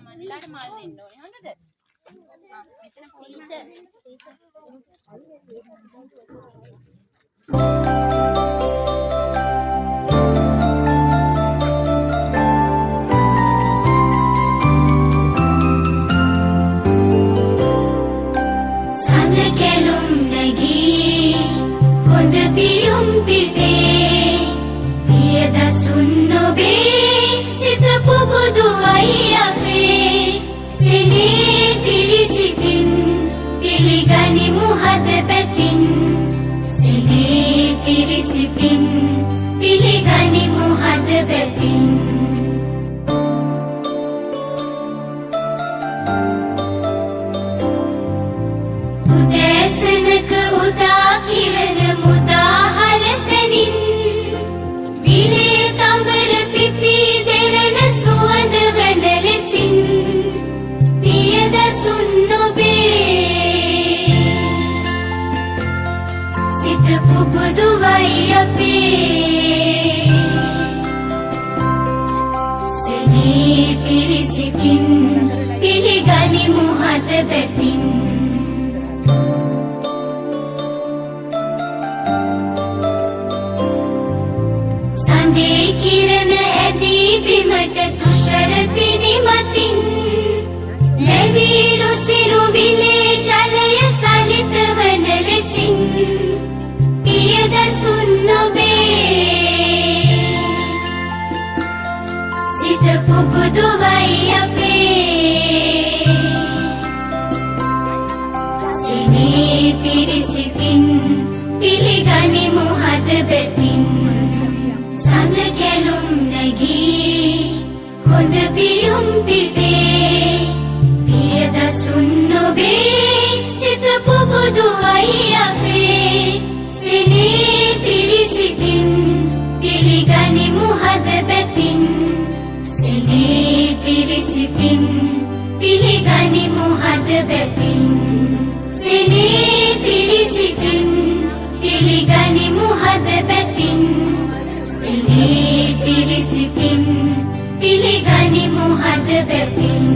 මල්ලිලාට මල් දෙන්න ඕනේ හොඳද? මෙතන පොඩි සඳ කැලුම් නැගී කොඳ පියුම් පිපේ පියදසුන් නොබේ සිත පුබුදුවයි අපේ සෙනේ පිරිසිතින් පිළිගනිමු හද පැතින් සෙනේ පිරිසිතින් පිළිගනිමු හද පැතින්. උදෑසනක උදා කිරණ මුදාහල සැනින් විලේ තඹර පිපී දෙරණ සුවඳ වන ලෙසින් පියදසුන් නොබේ සිත පුබුදුවයි අපේ සෙනේ පිරිසිතින් පිළිගනිමු හද බැතින්. සඳේ කිරණ ඇදී බිමට තුෂර පිණිමතින් නැවීරු සිරු විලේ ජලය සලිත වන ලෙසින් පියදසුන් නොබේ සිත පුබුදුවයි අපේ සෙනේ පිරිසිතින් පිළිගනිමු හද බැතින්. සඳ කැලුම් නැගී කොඳ පියුම් පිපේ පියදසුන් නොබේ සිත පුබුදුවයි අපේ සෙනේ පිරිසිතින් පිළිගනිමු හද බැතින් සෙනේ පිරිසිතින් පිළිගනිමු හද බැතින් සෙනේ පිරිසිතින් පිළිගනිමු හද බැතින් සෙනේ පිරිසිතින් පිළිගනිමු හද බැතින්.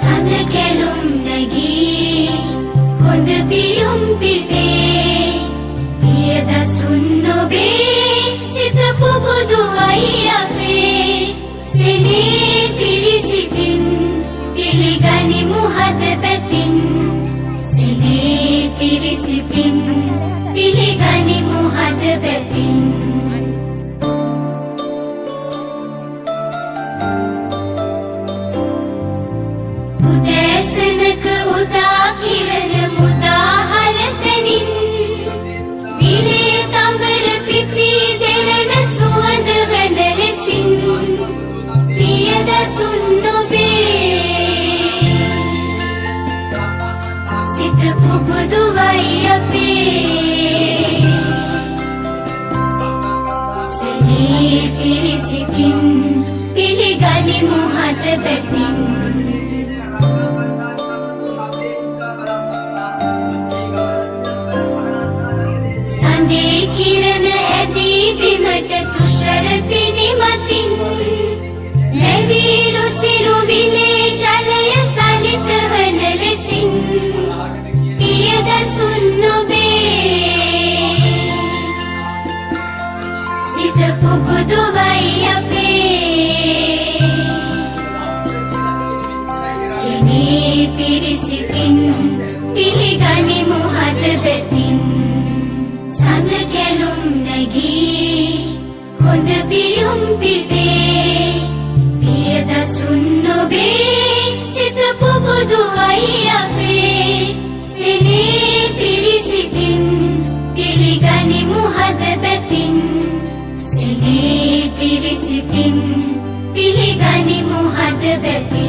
සඳ කැලුම් නැගී කොඳ පියුම් පිපේ පියදසුන් නොබේ සිත පුබුදුවයි අපේ සෙනේ පිරිසිතින් පිළිගනිමු අපේ. සෙනේ පිරිසිතින් පිළිගනිමු හද බැතින්. සඳේ කිරණ ඇදී බිමට තුෂර පිණිමතින්. නැවීරු සිරුවිලේ ජලය සලිත වන ලෙසින්. පියදසුන් ඔබේ සිත පුබුදුවයි අපේ. සිනේ පිරිසිතින් පිළිගනිමු හද බැතින්. සඳ කැලුම් නැගී කොඳ පියුම් පිපේ. පියදසුන් ඔබේ සිත පුබුදුවයි අපේ. සිනේ පිරිසිතින් පිළිගනිමු හද බැතින්. සිනේ පිරිසිතින් පිළිගනිමු හද බැතින්.